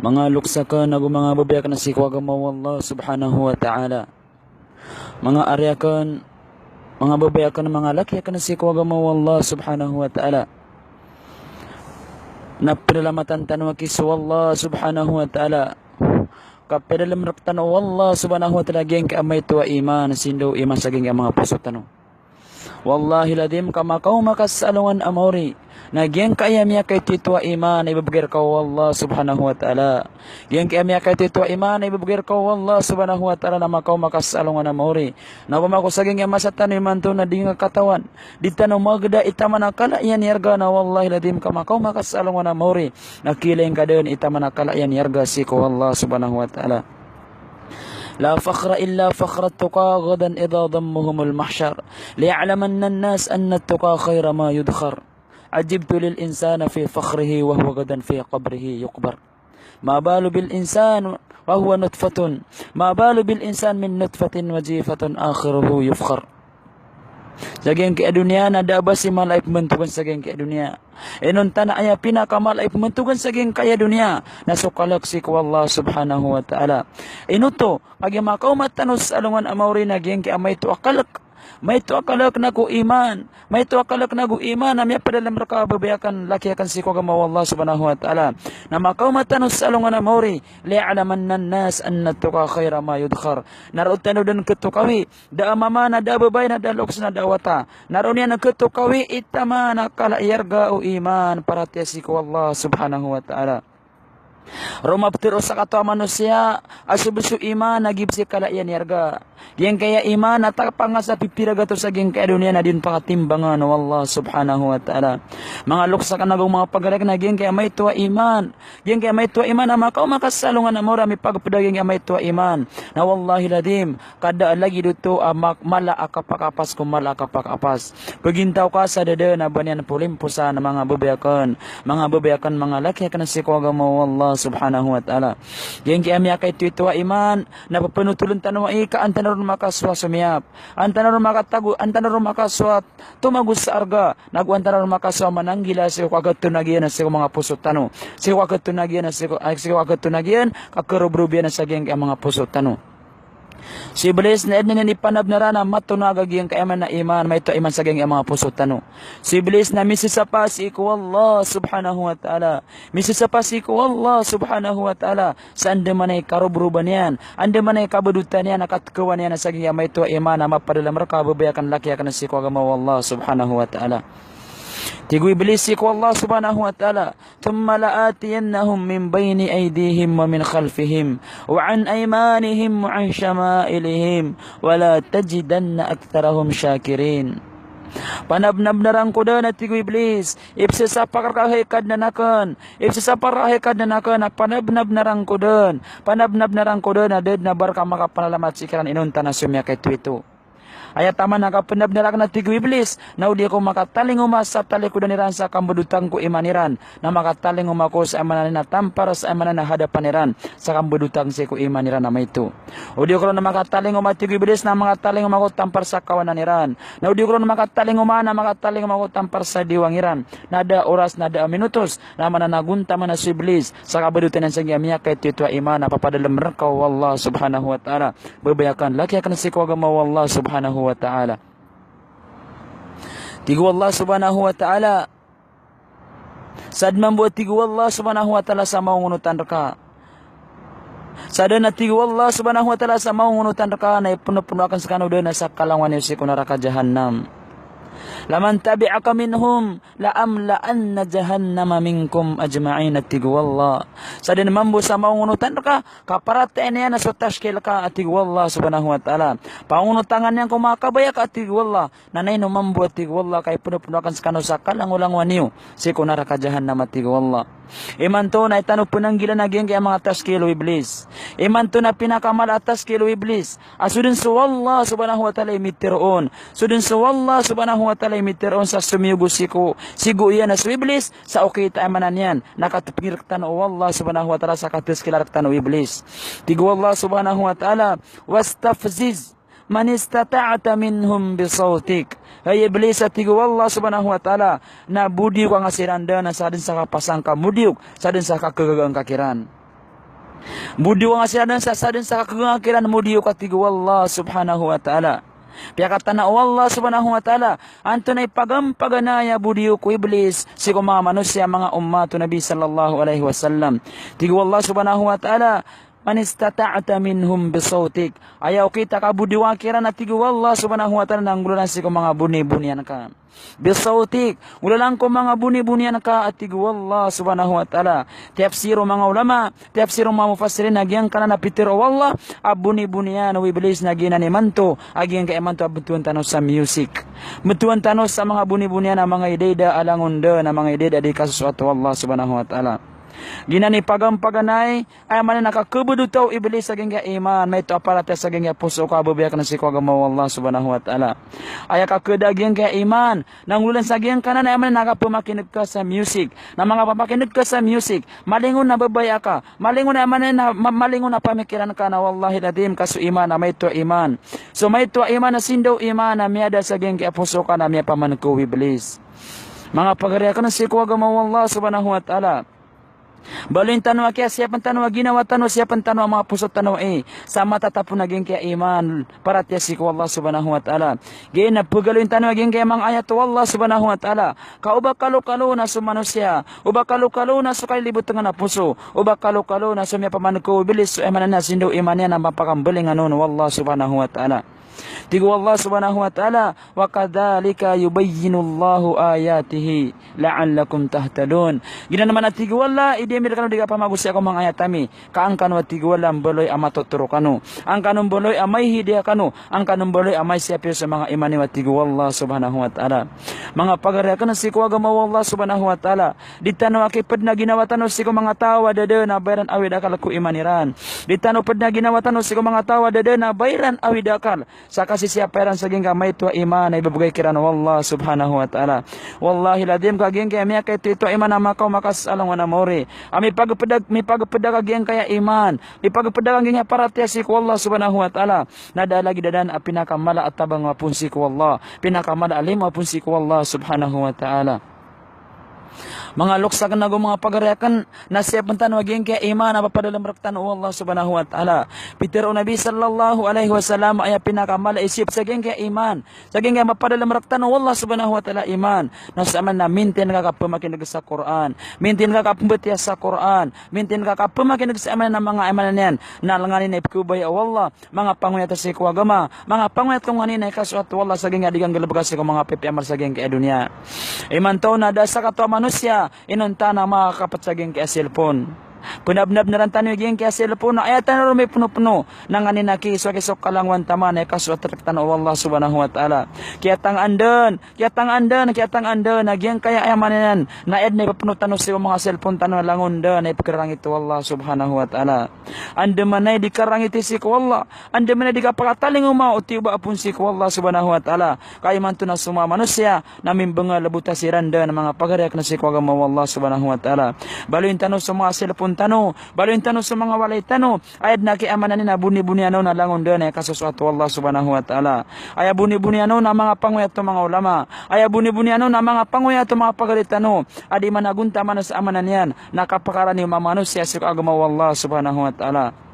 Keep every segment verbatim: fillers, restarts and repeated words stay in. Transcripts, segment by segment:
Manga loks akn ago manga babay akn sii ko agama o Allah subhanahu wa ta'ala. Manga ari akn, manga babay akn, manga laki akn sii ko agama o Allah subhanahu wa ta'ala. Na pdalamatan tano aki so Allah subhanahu wa ta'ala. Kapadalm rktano o Allah subhanahu wa ta'ala giyangkai a maito a iman, sindaw iman sa giyangkai a manga poso tano. Wallahil adhim ka makaoma ka sa alongan a maori na giyangkai a miyakaitoito a iman a ibabgay rka o Allah subhanahu wa ta'ala. Giyangkai a miyakaitoito a iman a ibabgay rka o Allah subhanahu wa ta'ala na makaoma ka sa alongan a maori. Na opama ko sa giyangkai a masa tano imanto na di ngka katawan, di tano magda i taman a kala iyan i arga, na wallahil adhim ka makaoma ka sa alongan a maori na kiilay ngka dn i taman a kala iyan i arga sii ko Allah subhanahu wa ta'ala. لا فخر إلا فخر التقى غدا إذا ضمهم المحشر ليعلمن الناس أن التقى خير ما يدخر. عجبت للإنسان في فخره وهو غدا في قبره يقبر. ما بال بالإنسان وهو نطفة، ما بال بالإنسان من نطفة وجيفة آخره يفخر. Sa giyangkai a doniya na da a ba si mala i pmbantogn sa giyangkai a doniya. Inonta na aya pinakamala i pmbantogn sa giyangkai a doniya na so kalk sii ko Allah subhanahu wa ta'ala. Ino oto, kagiya makaoma tano sa alongan a maori na giyangkai a maito a kalk. Maito a kalk na go iman. Maito a kalk na go iman a miyapadalm rka, babay akn, laki akn, sii ko agama o Allah subhanahu wa ta'ala. Na makaoma tano sa alongan a maori, ليعلمن الناس أن التقى خير ما يدخر. Na roo tano dn khatokawi, da a mama na da a babay na da a loks na da a wata, na roo niyan khatokawi i taman a kala i arga o iman, paratiyaya sii ko Allah subhanahu wa ta'ala. Roo maptero o sakataw a manosiya a so bo so iman a giya bo si kala iyan i arga. Giyangkai a iman a tapang a sa pipira gatos a giyangkai a doniya na di on pakatimbangn o Allah subhanahu wa ta'ala. Manga loks akn ago manga pagari akn, na giyangkai a maito a iman, giyangkai a maito a iman a makaoma ka sa alongan a maori a mipagpda giyangkai a maito a iman, na wallahil adhim ka da a lagid oto a mak-, mala a kapakapas ko mala a kapakapas. Pagintaw ka sa da dn a ba niyan polimposan, manga babay akn, manga babay akn, manga laki akn sii ko agama o Allah subhanahu wa ta'ala. Giyangkai a miyakaitoito a iman na pphanothol tano ai ka an tano ron makasowa somiyap, an tano ron makatago, an tano ron makasowa tomago sa arga, na go an tano ron makasowa mananggila sii ko kagatonagiyan sii ko manga poso tano, sii ko kagatonagiyan sii ko, ay, sii ko kagatonagiyan, kakarobrob iyan sa giyangkai a manga poso tano. Si Iblis na adn a niyan i panabnaran a matonag a giyangkai a iman, maito a iman sa giyangkai a manga poso tano. Si Iblis na misasapa sii ko Allah subhanahu wa ta'ala. Misasapa sii ko Allah subhanahu wa ta'ala sa andamanaya i karobroban iyan, andamanaya i kabadotan iyan a katkawan iyan sa giyangkai a maito a iman a mapadalm rka, babay akn, laki akn, sii ko agama o Allah subhanahu wa ta'ala. Tig o Iblis sii ko Allah subhanahu wa ta'ala, ثم لآتينهم من بين أيديهم ومن خلفهم وعن أيمانهم وعن شمائلهم ولتجدن أكثرهم شاكرين. Panabnabnaran ko dn, a tig o Iblis, ipsasapa rka hay Kadnan akn, ipsasapa rka hay Kadnan akn, a panabnabnaran ko dn, panabnabnaran ko dn a da dn a ba rka makapanalamat sii kiran inonta na so miyakaitoito. Aya taman a kapanabnar akn, a tig o Iblis, na o di ako makatalingoma sa talikodan iran sa kambadotang ko iman iran, na makatalingoma ako sa aya maana niyan a tampar sa aya maana niyan a hadapan iran sa kambadotang sii ko iman iran a maito. O di ako ron makatalingoma, a tig o Iblis, na makatalingoma ako tampar sa kawanan iran. Na o di ako ron makatalingoma, na makatalingoma ako tampar sa diwang iran. Na da a oras, na da a minutos na maana na gontaman a so Iblis sa kabadotan iyan sa giyangkai a miyakaitoito a iman a papadalm rka o Allah subhanahu wa ta'ala. Babay akn, laki akn, sii ko agama o Allah subhanahu wa ta'ala. Tig o Allah subhanahu wa ta'ala, sa dn mambo, a tig o Allah subhanahu wa ta'ala, sa maongonotan rka. Sa dn, a tig o Allah subhanahu wa ta'ala, sa maongonotan rka na ipnopno akn skano dn sa kalangowan iyo sii ko naraka jahannam. لمن تبعك منهم لأملأن جهنم منكم أجمعين, a tig o Allah. Sa dn mambo sa maongonotan rka, ka paratiyayaan iyan a so tashkil ka, a tig o Allah subhanahu wa ta'ala. Pangonotan iyan ko manga kabaya ka, a tig o Allah. Na ino mambo, a tig o Allah, ka ipnopno akn skano sa kalangolangowan iyo sii ko naraka jahannam, a tig o Allah. Imanto na aya tano pnanggilaan a giyangkai a manga tashkil o Iblis. Imanto na pinakamala a tashkil o Iblis a so dn so Allah subhanahu wa ta'ala i mitharo on. So dn so Allah subhanahu wa ta'ala i mitharo on sa somiyogo sii ko, sii ko iyan a so Iblis, sa okit a aya maana niyan na katpngir rktano o Allah subhanahu wa ta'ala sa katashkila rktano o Iblis. Tig o Allah subhanahu wa ta'ala, واستفزز من استطعت منهم بصوتك. Hay Iblis, a tig o Allah subhanahu wa ta'ala, na bodiyok angka siran dn sa dn sa kapasang ka modiyok, sa dn sa kakagaga angka kiran. Bodiyoka siran sa sadn sa kakeganga kiran modiyok, a tig o Allah subhanahu wa ta'ala. Piyakatana o Allah subhanahu wa ta'ala, antonaa i pagampaganay a bodiyok o Iblis sii ko manga manosiya a manga ummat o Nabi sallallahu alaihi wasallam. Tig o Allah subhanahu wa ta'ala, "Man istata'ta minhum bisawtik." Aya okit a kabodiyoka kiran, a tig o Allah subhanahu wa ta'ala, na nggolalan sii ko manga boniboniyan ka. Bisawtik, nggolalan ko manga boniboniyan ka, a tig o Allah subhanahu wa ta'ala. Tiyafsir o manga ulama, tiyafsir o manga mufassirin a giyangkanan a pitharo o Allah a boniboniyan o Iblis na giyanan imanto a giyangkaya imanto a btowan tano sa music. Btowan tano sa manga boniboniyan a manga ida-ida a langon dn, a manga ida-ida a di kasosoat o Allah subhanahu wa ta'ala. Giyanan i pagampaganay, aya maana niyan na kakebed o taw o Iblis sa giyangkaya iman, maito a paratiyaya sa giyangkaya poso ka a babaya akn sii ko agama o Allah subhanahu wa ta'ala. Aya kakeda a giyangkaya iman, na nggolalan sa giyangkanan, aya maana niyan na kapamakineg ka sa music. Na manga pamakineg ka sa music, malingon a babaya ka, malingon a, aya maana niyan na ma-, malingon a pamikiran ka, na wallahil adhim ka so iman a maito a iman. So maito a iman a sindaw iman a miyada sa giyangkaya poso ka na miyapamaneg ko Iblis. Manga pagari akn sii ko agama o Allah subhanahu wa ta'ala. Baloyin tano a kiyasiyapn tano a ginawa tano, siyapn tano a manga poso tano, eh, sa matatapon a giyangkaya iman, paratiyaya sii ko Allah subhanahu wa ta'ala. Giyanan a pegaloyin tano a giyangkaya manga ayat o Allah subhanahu wa ta'ala. Ka o ba kalokalo na so manosiya, o ba kalokalo na so kalilibotngan a poso, o ba kalokalo na so miyapamaneg ko Iblis, so aya maana niyan na sindaw iman iyan a mapakambalingan on o Allah subhanahu wa ta'ala. Tig o Allah subhanahu wa ta'ala, "Wa kadhalika yubayyinullahu ayatihi la'allakum tahtadun." Giyanan man a tig o Allah, i di ami rekano di kapamagosaya ko manga ayat ami. Ka an kano a tig o Allah mbaloy a matotoro kano. An kano mbaloy a maihidiya kano. An kano mbaloy a maisiyapiyo so manga iman iyo, a tig o Allah subhanahu wa ta'ala. Manga pagari akn sii ko agama o Allah subhanahu wa ta'ala. Di tano a kiped na ginawa tano sii ko manga taw a da dn a ba iran awid akal ko iman iran. Di tano ped na ginawa tano sii ko manga taw a da dn a ba iran awid akal sa kasisiyapa iran sa giyangkaya maito a iman a ibebegay kiran o Allah subhanahu wa ta'ala. Wallahil adhim ka giyangkaya miyakaito-ito a iman a makaoma ka sa alongan a maori a mipagpeda, mipagpeda ka giyangkaya iman, mipagpeda ka giyangkaya paratiyaya sii ko Allah subhanahu wa ta'ala, na da a lagid anan a pinakamala a tabang a poon sii ko Allah, pinakamala a limo a poon sii ko Allah subhanahu wa ta'ala. Manga loks akn ago manga pagari akn, na siyapn tano a giyangkaya iman a papadalm rektano o Allah subhanahu wa ta'ala. Pitharo o Nabi sallallahu alaihi wasallam, aya pinakamala i siyap sa giyangkaya iman, sa giyangkaya mapadalm rektano o Allah subhanahu wa ta'ala iman, na so aya maana niyan na mintin ka kapemakineg sa Qur'an, mintin ka kapembatiya sa Qur'an, mintin ka kapemakineg sa aya maana niyan na manga aya maana niyan na lenganin a ipkhabaya o Allah, manga pangoyat sii ko agama, manga pangoyat ko nganin a ikasoat o Allah sa giyangkaya di kanggalebeka sii ko manga pipiya amal sa giyangkaya doniya. Imanto na da sakataw a manosiya inonta na makakapt sa giyangkaya cellphone. Penabnabn iran tano i giyangkaya cellphone na aya tano ron mipnopno na nganin a ki, so aki so kalangowan taman a ikasoat rektano o Allah subhanahu wa ta'ala. Kiyatangaan dn, kiyatangaan dn, kiyatangaan dn a giyangkaya aya maana niyan na aya dn a ipepno tano sii ko manga cellphone tano na langon dn a ipkerangit o Allah subhanahu wa ta'ala. Andamanaya i di karangiti sii ko Allah, andamanaya i di kapakatalingoma o tiyoba a poon sii ko Allah subhanahu wa ta'ala. Ka imanto na so manga manosiya na mimbengalebota siran dn, manga pagari akn sii ko agama o Allah subhanahu wa ta'ala. Baloyin tano so manga cellphone tano, baloyin tano so manga walay tano, aya dn a ki aya maana niyan na boniboniyan on a langon dn a ikasosoat o Allah subhanahu wa ta'ala. Aya boniboniyan on a manga pangoyat o manga ulama, aya boniboniyan on a manga pangoyat o manga pagari tano a di managontaman sa aya maana niyan na kapakarani o manga manosiya sii ko agama o Allah subhanahu wa ta'ala.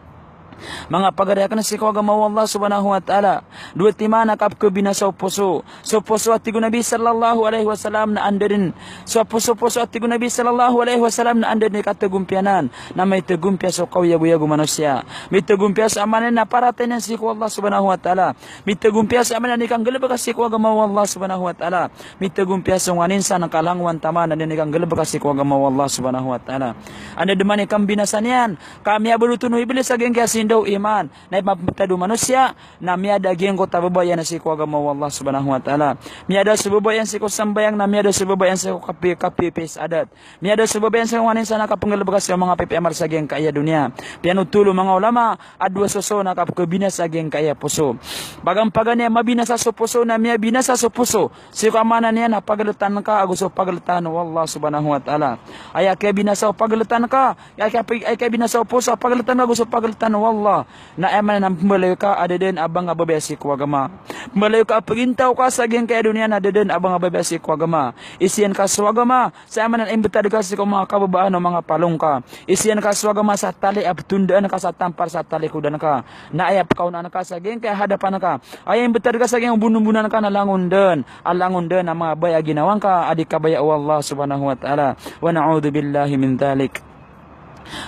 Manga pagari akn sii ko agama o Allah subhanahu wa ta'ala. Dowa timan a kapkhabinasa o poso. So poso, a tig o Nabi sallallahu alaihi wasallam, na anda dn, so poso, poso, a tig o Nabi sallallahu alaihi wasallam, na anda dn i kategompiya anan na maitegompiyas o kaoyagoyag o manosiya. Maitegompiyas o aya maana niyan na paratiyaya niyan sii ko Allah subhanahu wa ta'ala. Maitegompiyas o aya maana niyan na di kanggalebeka sii ko agama o Allah subhanahu wa ta'ala. Maitegompiyas o nganin san a kalangowan taman a di kanggalebeka sii ko agama o Allah subhanahu wa ta'ala. Anda dn man i kambinasa niyan, ka miyabaloton o Iblis a giyangkaya sindaw iman na ipmapetad o manosiya, na miyada a giyangkoto a babaya na sii ko agama o Allah subhanahu wa ta'ala. Miyada so babaya sii ko sambayang, na miyada so babaya sii ko kapi-, kapipiya sa adat. Miyada so babaya sii ko nganin san a kapenggalebeka sii ko manga pipiya amal sa giyangkaya doniya. Piyanothol o manga ulama a dowa soson a kapkhabinasa a giyangkaya poso. Pagampaganay a mabinasa so poso na miyabinasa so poso sii ko aya maana niyan na pageletan ka ago so pageletan o Allah subhanahu wa ta'ala. Aya kiyabinasa o pageletan ka, aya kiya-, aya kiyabinasa o poso a pageletan ka ago so pageletan o Allah Allah, na aya maana niyan na pmbaloy ka a da dn a ba nga babaya sii ko agama. Pmbaloy ka a pagintaw ka sa giyangkaya doniya na da dn a ba nga babaya sii ko agama. Isiyan ka so agama, sa aya maana niyan na imbtad ka sii ko manga kababaan o manga palong ka. Isiyan ka so agama sa tali a ptondaan ka sa tampar sa talikodan ka. Na aya pkaonaan ka sa giyangkaya hadapan ka, aya imbtad ka sa giyangkaya bonbonan ka na langon dn, a langon dn a manga baya a ginawa ngka a di kabaya o Allah subhanahu wa ta'ala. Wa na'udhu billahi min dhalik.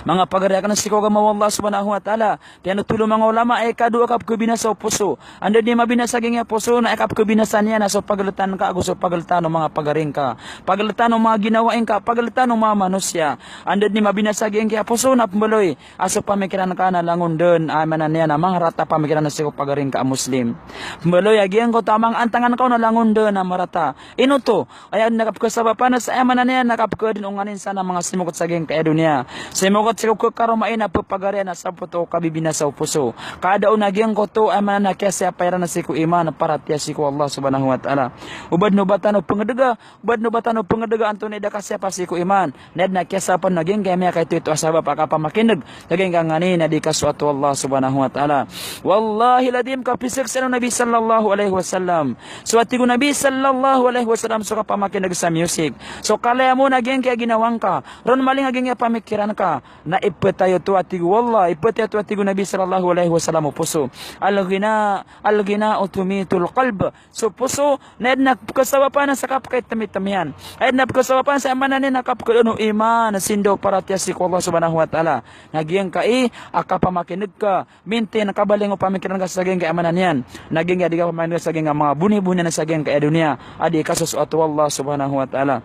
Manga pagari akn sii ko agama o Allah subhanahu wa ta'ala, piyanothol o manga ulama a ikadowa a kapkhabinasa o poso. Anda dn i mabinasa giyangkaya poso na aya kapkhabinasa niyan na so pagltan ka ago so pagltan o manga pagari ngka, pagltan o manga ginawai ngka, pagltan o manga manosiya. Anda dn i mabinasa giyangkaya poso na pmbaloy a so pamikiran ka na langon dn a aya maana niyan na manga rata a pamikiran sii ko pagari ngka a Muslim. Pmbaloy a giyangkoto a manga antangan ka on na langon dn a marata. Ino oto? Aya dn a kapkhasabapan sa aya maana niyan na kapkhaadn o nganin san a manga simokot sa giyangkaya doniya. Simokot sii ko khakaromai na pphagarian a sabap oto o kabibinasa o poso. Ka da on a giyangkoto aya maana niyan na kiyasiyapa iran sii ko iman, paratiyaya sii ko Allah subhanahu wa ta'ala. O ba dn o ba tano pngdga, o ba dn o ba tano pngdga antonaa i da kasiyapa sii ko iman. Na aya dn a kiyasabapan o giyangkaya miyakaitoito a sabap a kapamakin'g sa giyangkaya nganin a di kasoat o Allah subhanahu wa ta'ala. Wallahil adhim, kapizaksian o Nabi sallallahu alaihi wasallam. So a tig o Nabi sallallahu alaihi wasallam, so kapamakin'g sa music, so kalayamon a giyangkaya ginawa ngka, ron maling a giyangkaya pamikiran ka, na ipatay oto a tig o Allah, ipatay oto a tig o Nabi sallallahu alaihi wasallam o poso. Al-ghina, al-ghina'u tumitul qalb. So poso na aya dn a pkhasabapan sa kapkhaitmitm iyan. Aya dn a pkhasabapan sa aya maana niyan na kapkhaadn o iman, sindaw paratiyaya sii ko Allah subhanahu wa ta'ala. Na giyangkai a kapamakin'g ka, mintin, kabaling o pamikiran ka sa giyangkai a aya maana niyan na giyangkai a di kapamakin'g sa giyangkai a manga bonibonian sa giyangkai a doniya a di kasosoat o Allah subhanahu wa ta'ala.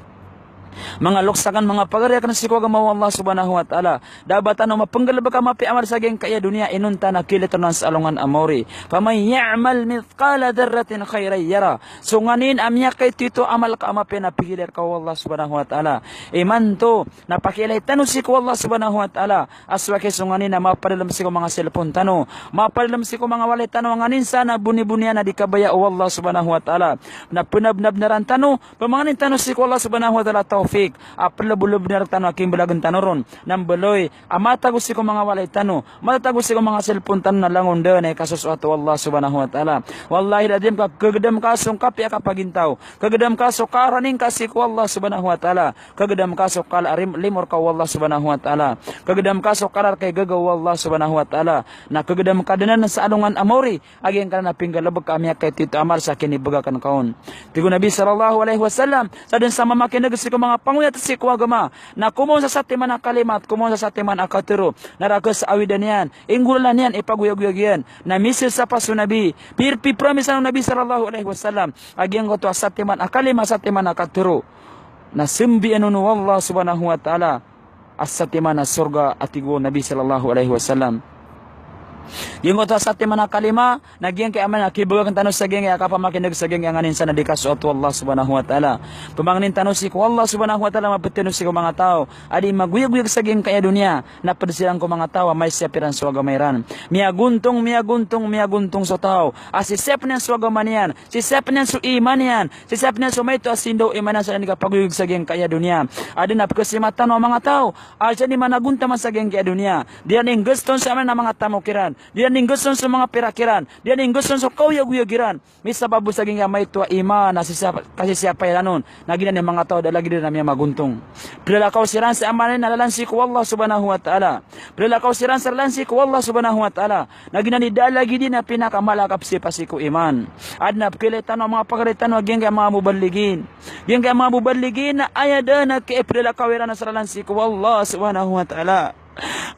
Manga loks akn, manga pagari akn sii ko agama o Allah subhanahu wa ta'ala. Da a ba tano mapnggalbk a mapiya a amal sa giyangkaya doniya, inonta na kilit ron sa alongan a maori. Faman ya'mal mithqala dharratin khairan yarah. So nganin a miyakaitoito a amal ka a mapiya na pgilay rka o Allah subhanahu wa ta'ala. Imanto na pakiilay tano sii ko Allah subhanahu wa ta'ala a so aki so nganin a mapadalm sii ko manga cellphone tano, mapadalm sii ko manga walay tano a nganin san a bonibonian a di kabaya o Allah subhanahu wa ta'ala. Na pnabnabnaran tano, pmanganin tano sii ko Allah subhanahu wa ta'ala a tawfik a plblbnar tano a kimblagn tano ron. Na mbaloy a matatago sii ko manga walay tano, matatago sii ko manga cellphone tano na langon dn a ikasosoat o Allah subhanahu wa ta'ala. Wallahil adhim, ka kagdam ka so ngkapiya a kapagintaw, kagdam ka so karani ngka sii ko Allah subhanahu wa ta'ala, kagdam ka so kala a rim-, limo rka o Allah subhanahu wa ta'ala, kagdam ka so kala a rka i gaga o Allah subhanahu wa ta'ala. Na kagdam ka dn sa alongan a maori a giyangkanan a pinggalbk ka a miyakaitoito a amal sa kinibgakn ka on. Tig o Nabi sallallahu alaihi wasallam, sadn sa mamakin'g sii ko manga pangoyat sii ko agama na komowa on sa satiman a kalimat, komowa on sa satiman a katharo, na rakhs sa awidan iyan, inggolalan iyan, ipagoyagoyag iyan. Na misisapa so Nabi, pir-, pipromisan o Nabi sallallahu alaihi wasallam a giyangkoto a satiman a kalimat, satiman a katharo na sambian on o Allah subhanahu wa ta'ala a satiman a sorga, a tig o Nabi sallallahu alaihi wasallam. Giyangkoto a satiman a kalima na giyangkai a aya maana niyan a kibgakn tano sa giyangkai a kapamakin'g sa giyangkai a nganin san a di kasoat o Allah subhanahu wa ta'ala. Pmanganin tano sii ko Allah subhanahu wa ta'ala a mapd tano sii ko manga taw a di magoyagoyag sa giyangkai a doniya, na pd siran ko manga taw a maisiyap iran so agama iran. Miyagontong, miyagontong, miyagontong so taw a sisiyapn iyan so agama niyan, sisiyapn iyan so iman iyan, sisiyapn iyan so maito a sindaw o iman iyan sa dn i kapagoyagoyag sa giyangkai a doniya. Adn a pkhasimatan o manga taw a dn i managontaman sa giyangkai a doniya. Di iran inggaston sa aya maana niyan a manga tamok iran, di iran inggaston so manga pirak iran, di iran inggaston so kaoyagoyag iran. Misabap bo sa giyangkai a maito a iman a sisiyap-, kasisiyapa iran on, na giyanan i manga taw a da lagid iran a miyamagontong. Plalakaw siran sa aya maana niyan a lalan sii ko Allah subhanahu wa ta'ala. Plalakaw siran sa lalan sii ko Allah subhanahu wa ta'ala. Na giyanan i da lagid iyan a pinakamala a kapsiyapa sii ko iman. Adn a pkhailay tano a manga pagari tano a giyangkai a manga muballigin. Giyangkai a manga muballigin na aya dn a kaiplalakaw iran sa lalan sii ko Allah subhanahu wa ta'ala.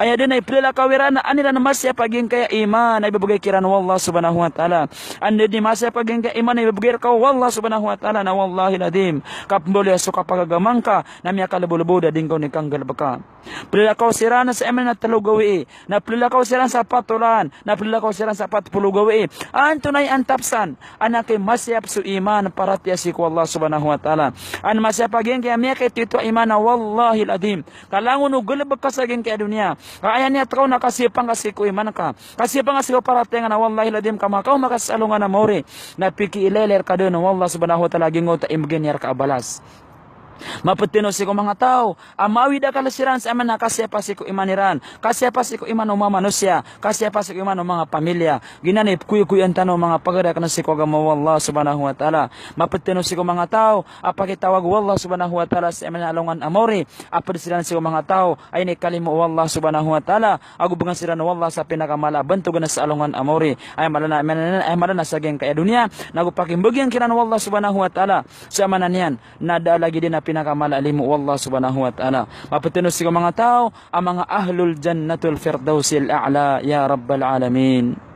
Aya dn a iplalakaw iran na an iran masiyapa giyangkai a iman a ibabgay kiran o Allah subhanahu wa ta'ala. An dn i masiyapa giyangkai a iman a ibabgay rka o Allah subhanahu wa ta'ala na wallahil adhim, kapmbaloy a so kapagagama ngka na miyakalbolbod a di ngka on ikanggalbka. Plalakaw siran sa aya maana niyan a tlo gawii, na plalakaw siran sa pat olan, na plalakaw siran sa pat polo gawii. Antonaa i antap san? An aki masiyap so iman, paratiyaya sii ko Allah subhanahu wa ta'ala. An masiyapa giyangkai a miyakaitoito a iman a wallahil adhim, ka langon o galbk ka sa giyangkai a doniya, ka aya niyat ka on na kasiyapa ngka sii ko iman ka, kasiyapa ngka sii ko paratiyaya ngka na wallahil adhim ka makaoma ka sa alongan a maori. Na pikiilaylay rka dn o Allah subhanahu wa ta'ala a giyangkoto a imbgay niyan rka a balas. Maped tano sii ko manga taw a maawid akal siran sa aya maana kasiyapa sii ko iman iran, kasiyapa sii ko iman o manga manosiya, kasiyapa sii ko iman o manga pamilya. Giyanan i pkoykoyan tano manga pagari akn sii ko agama o Allah subhanahu wa ta'ala. Maped tano sii ko manga taw a pakitawag o Allah subhanahu wa ta'ala sa aya maana alongan a maori a ped siran sii ko manga taw a inikalimo o Allah subhanahu wa ta'ala, ago bgan siran o Allah sa pinakamala a bantogan sa alongan a maori. Aya maana, aya maana, aya maana sa giyangkaya doniya, nago pakimbagiyang kiran o Allah subhanahu wa ta'ala sa aya maana niyan na da a lagid iyan a pinakamala a limo o Allah subhanahu wa ta'ala. Maped tano sii ko manga taw a manga ahlul jannatul firdausil a'la, ya rabbal alamin.